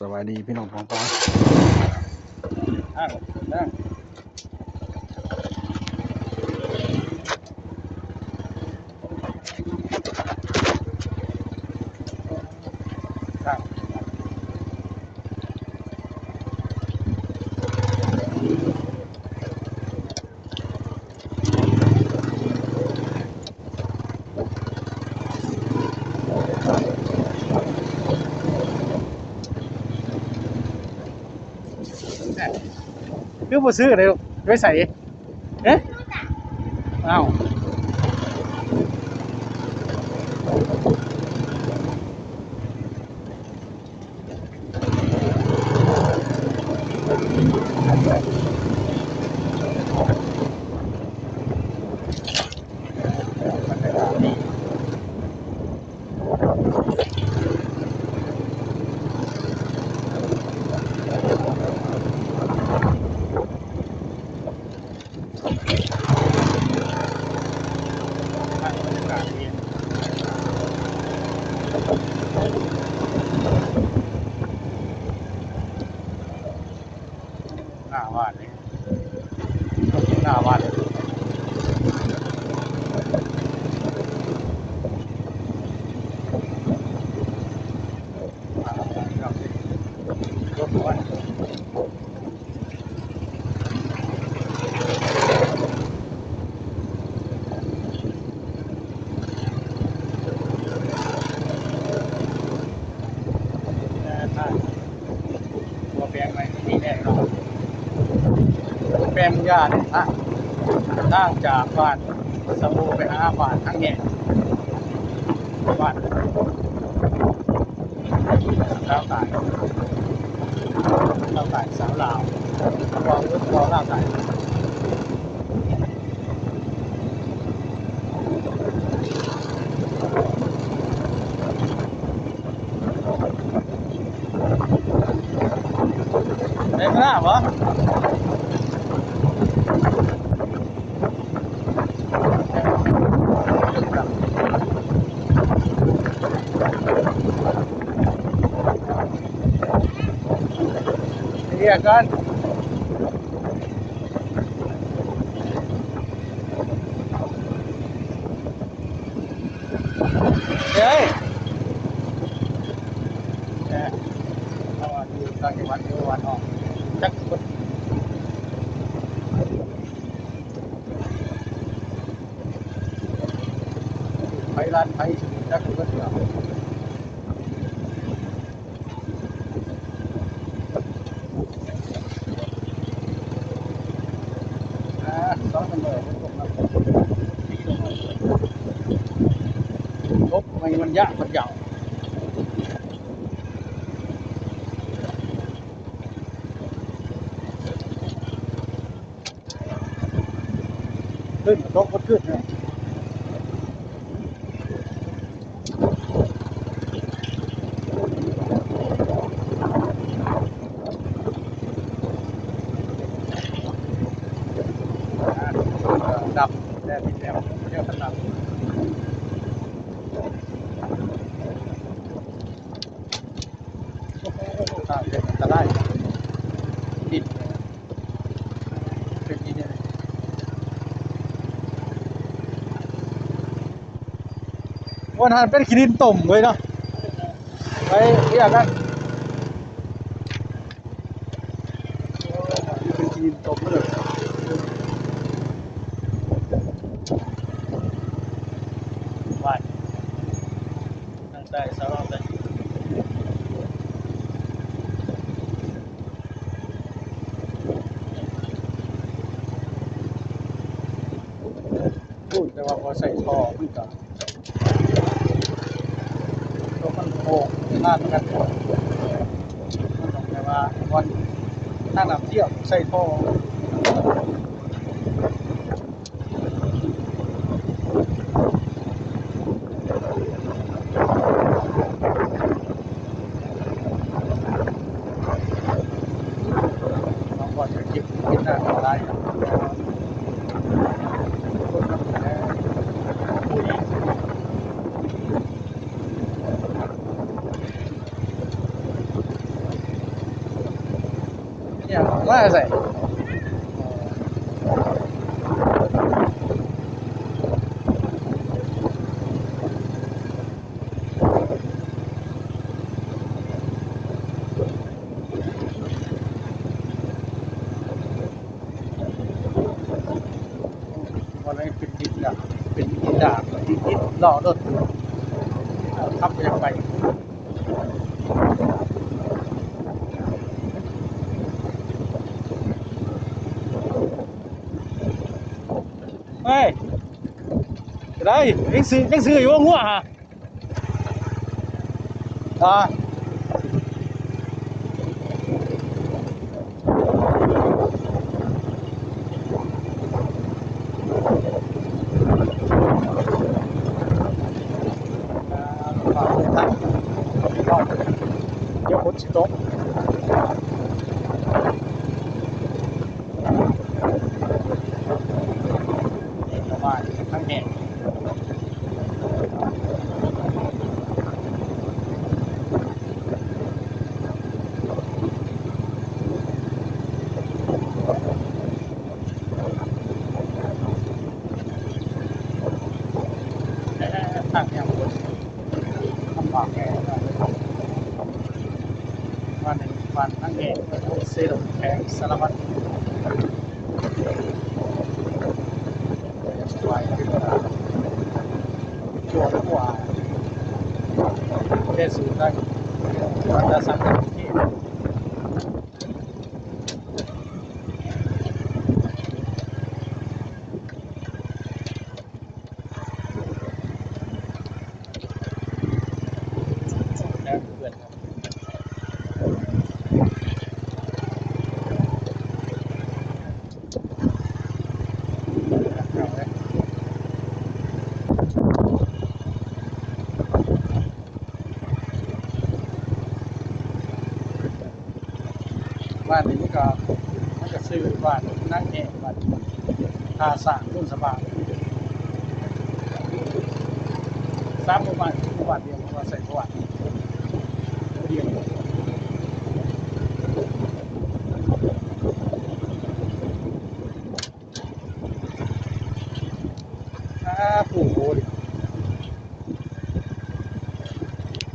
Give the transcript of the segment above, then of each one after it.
ສະບາຍດີພີ່ນ້ອງປ້ອງປາຍ. ຄືບໍ່ຊື້ເດ້ ໄປໃສ? ເອີ ອ້າວ. ໜ້າບ້ານນີ້ ໜ້າບ້ານ. ແປງຢານີ້ນະ ທາງຈາກບ້ານສະໂບໄປຫາບ້ານທາງແຍກ ບ້ານ ລາວຕາຍ ລາວຕາຍ ສາວລາວ ເວົ້າ ເວົ້າລາວຕາຍ. ໄດ້ມາບໍ່? ເຮັດວຽກກ່ອນ. ເອີຍ ເອີ ເພາະວ່າຢູ່ຕ່າງຈັງຫວັດ ຢູ່ບ້ານນອກ ຈັກຄົນ ໄປຮ້ານໄປ ຈັກຄົນ. ອ່າ ສອງນຳເບີ ຕົກໃນວັນຍະວັນຍາວ. ຂຶ້ນ ຕົກບໍ່ຂຶ້ນເນາະ. ດຳແດ່ຕິດແລ້ວ ແລ້ວຄັນດຳ ໂອ້ໂຫ ທາງເປັນອັນຕະລາຍ ດິນ ເປັນອີ່ຫຍັງ ບ່ອນຫັ້ນເປັນຂີ້ດິນຕົມເວີຍເນາະ ໄປເລື່ອງນັ້ນ ເປັນຂີ້ດິນຕົມເລີຍ ວ່າ ທາງໃຕ້ສາວລາວໃຕ້ ໂອ້ຍ ແຕ່ວ່າພໍໃສ່ທໍ່ມັນກະ ໂຕມັນໂອກງາມຄືກັນ ມັນຕ້ອງແບບວ່າບ່ອນທາງນ້ຳທ່ຽມໃສ່ທໍ່. ຄົນມັນແຫຼະ ໂອ້ຍ. ຫຍັງ ມາແຕ່ໃສ? ບໍ່ໄດ້ເປັນດິນດາ ເປັນດິນດາ ດິນເລາະລົດ ເອົາ ຂັບບໍ່ຢາກໄປ. ເຮີ້ຍ ໄດ້ ຍັງຊື້ ຍັງຊື້ຢູ່ບໍ່ ງົວຫະ? ອ່າ ດຽວຝົນຊິຕົກ ປະມານທາງແຫ້ງ. ທາງແຫ້ງ ລຳບາກແນ່ ມາໃນບ້ານທາງແຫ້ງ ເຊໂດ ແຂວງສາລະວັນ. ແກ່ສູນໄດ້ ມັນຈະສັ່ງໄດ້. ບ້ານນີ້ມັນກະ ມັນກະຊື່ບ້ານນາແອງ ບ້ານທ່າຊ້າງ ໂນນສະບາຍ ສາມໝູ່ບ້ານ ໝູ່ບ້ານດຽວ ເພາະວ່າໃຊ້ປະຫວັດດຽວ. ອາ ປູ ໂອ້ຍ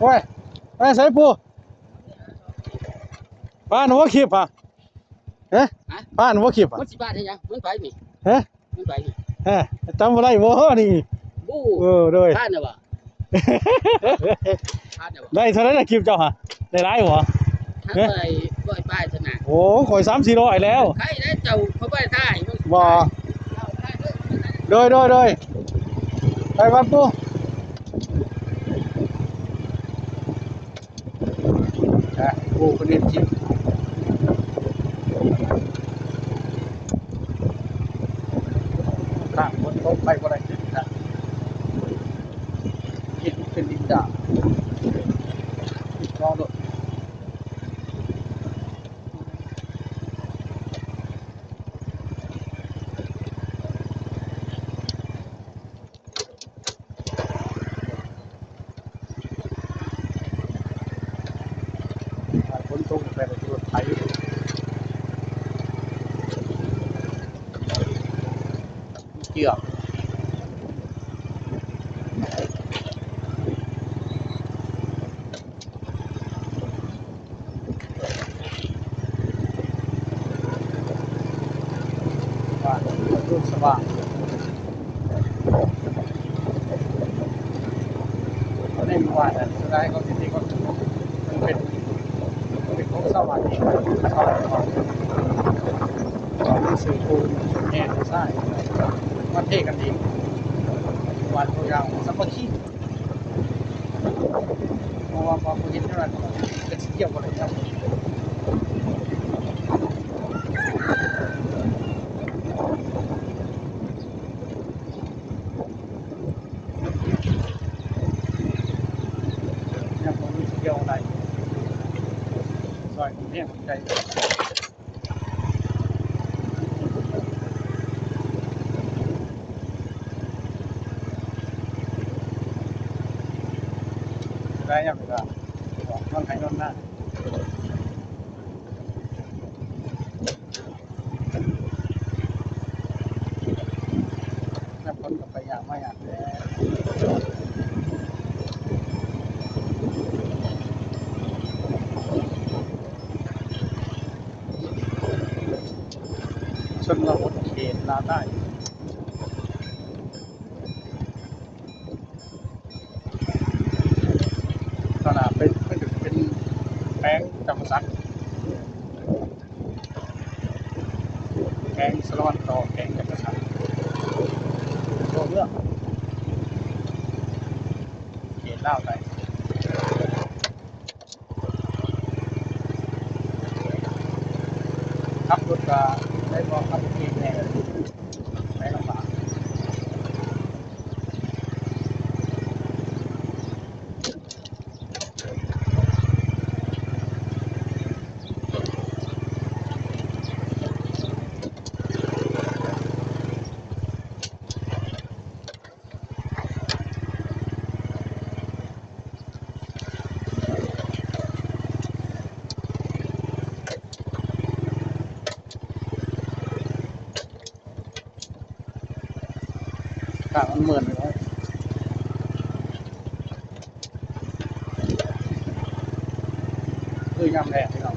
ໂອ້ຍ ໄປໃສປູ? ປານບໍ່ຄລິບຫະ? ຮະ? ຮະ? ປານບໍ່ຄລິບຫະ? ມັນຊິບາດເຮັດຫຍັງ? ມັນໄປນີ້ ຮະ? ມັນໄປນີ້ ຮະ? ຈຳບໍ່ໄດ້ບໍ່ນີ້? ບູ ເອີ ໂດຍ ປານນະຫວາ? ປານນະຫວາ? ໄດ້ເທົ່າໃດລະຄລິບເຈົ້າຫະ? ໄດ້ຫຼາຍບໍ່? ຮະ? ໄດ້ຮ້ອຍປາຍເທົ່ານັ້ນ. ໂອ້ ຂ້ອຍສາມສີ່ຮ້ອຍແລ້ວ. ໃຄໄດ້ເຈົ້າ ເຂົາບໍ່ໄດ້ຕາຍ. ບໍ່ ໂດຍ ໂດຍ ໂດຍ ໄປກ່ອນປູ. ອ່ະ ປູເພິ່ນເຮັດກິນ ຖ້າຝົນຕົກໄປບໍ່ໄດ້ ເຮັດເປັນດິນດານ ລໍລົດ. ຝົນຕົກໄປ ລົດໄຖເຈື່ອນ. ບ້ານໂນນສະຫວ່າງ ໃນໝູ່ບ້ານນັ້ນ ສ່ວນຫຼາຍເຂົາຊິເຮັດ ມັນເປັນ ເປັນຂອງຊາວບ້ານເອງ ຊາວບ້ານເຂົາເອົາໜັງສືປູນແຮ່ທາງຊາຍ ມາເທກັນເອງ ບ້ານໂພຍາວ ສາມັກຄີ. ເພາະວ່າບໍ່ເຮັດແນວນັ້ນ ກໍຊິກ່ຽວບໍ່ໄດ້ແລ້ວ. ຍັງບໍ່ມີຊິກ່ຽວໄດ້ ຊ່ອຍແຮງໃຈ. ໄດ້ຫຍັງກະນອນໄຮ່ນອນນາ. ຊົນນະບົດເຂດລາວໃຕ້. ຕອນໜ້າເປັນ ເປັນ ເປັນແຂວງຈຳປາສັກ ແຂວງສາລະວັນຕໍ່ແຂວງຈຳປາສັກ ໂຕເມືອງເຂດລາວໃຕ້. ຂັບລົດກະໄດ້ບໍ່ ຂັບລົດເອງແດ່ ໄປລຳບາກ. ກາງມັນເໝືອນຢູ່ເນາະ ຄືຍາມແລງພີ່ນ້ອງ.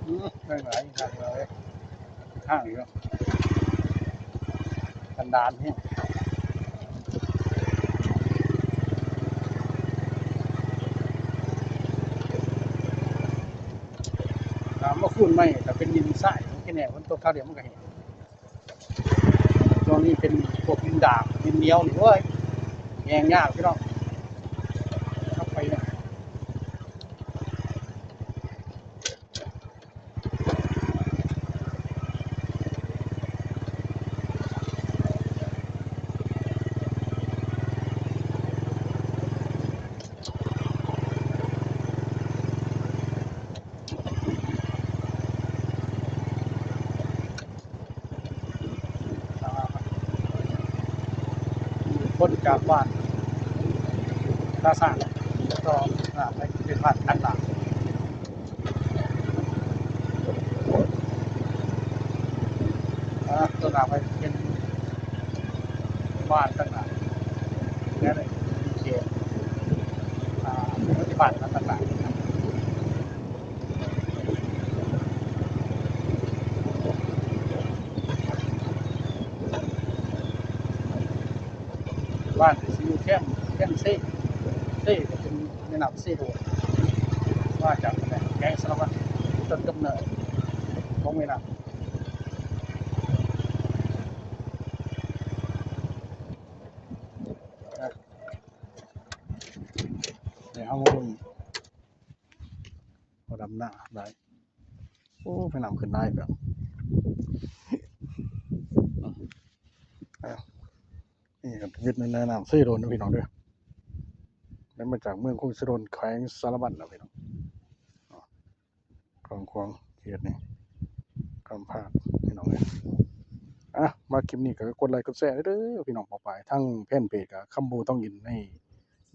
ອືມ ໄດ້ຫຼາຍຄັກເລີຍ ທາງນີ້ເນາະ ກັນດານແຮງ. ອ່າ ມາຄູນໃໝ່ ກໍເປັນດິນຊາຍ ມັນແຄ່ແນ່ ຝົນຕົກຄາວດຽວມັນກໍແຫ້ງ. ຊ່ວງນີ້ເປັນພວກດິນດາກ ດິນໜຽວນີ້ ໂອ້ຍ ແຍ່ງຍາກພີ່ນ້ອງ ຂັບໄປເນາະ. ພົ້ນຈາກບ້ານຕາສ້າງ ຕໍ່ໜ້າໄປເປັນບ້ານຕັນຫຼາ ອ່າ ຕໍ່ໜ້າໄປເປັນບ້ານຕັນຫຼາ ແລ້ວເດ ເຂດ ອ່າ ບ້ານຕັນຫຼາ. ບ້ານທີ່ຢູ່ແຄມ ແຄມເຊ ເຊກໍເປັນແມ່ນ້ຳເຊໂດນ ມາຈາກແຂວງສາລະວັນ ຕົ້ນກຳເນີດຂອງແມ່ນ້ຳ. ເຮົາມາເບິ່ງ ພໍດຳນາໄດ້ ໂອ້ ແມ່ນ້ຳຂຶ້ນຫຼາຍແບບ ນີ້ກໍເຮັດໃນແມ່ນ້ຳເຊໂດນເດີພີ່ນ້ອງເດີ ໄດ້ມາຈາກເມືອງຄົງເຊໂດນ ແຂວງສາລະວັນນະພີ່ນ້ອງ ກວ້າງຂວາງເຂດນີ້ ຄຳພາກພີ່ນ້ອງເອີຍ. ອ່ະ ມາຄລິບນີ້ກໍກົດໄລກົດແຊເດີພີ່ນ້ອງ ປະປາຍ ທາງແຟນເພຈກໍຄຳໂບທອງອິນ ໃນ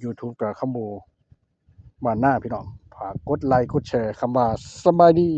ຢູທູບກໍຄຳໂບ ບ້ານນາພີ່ນ້ອງ ຝາກກົດໄລກົດແຊຄຳວ່າສະບາຍດີ.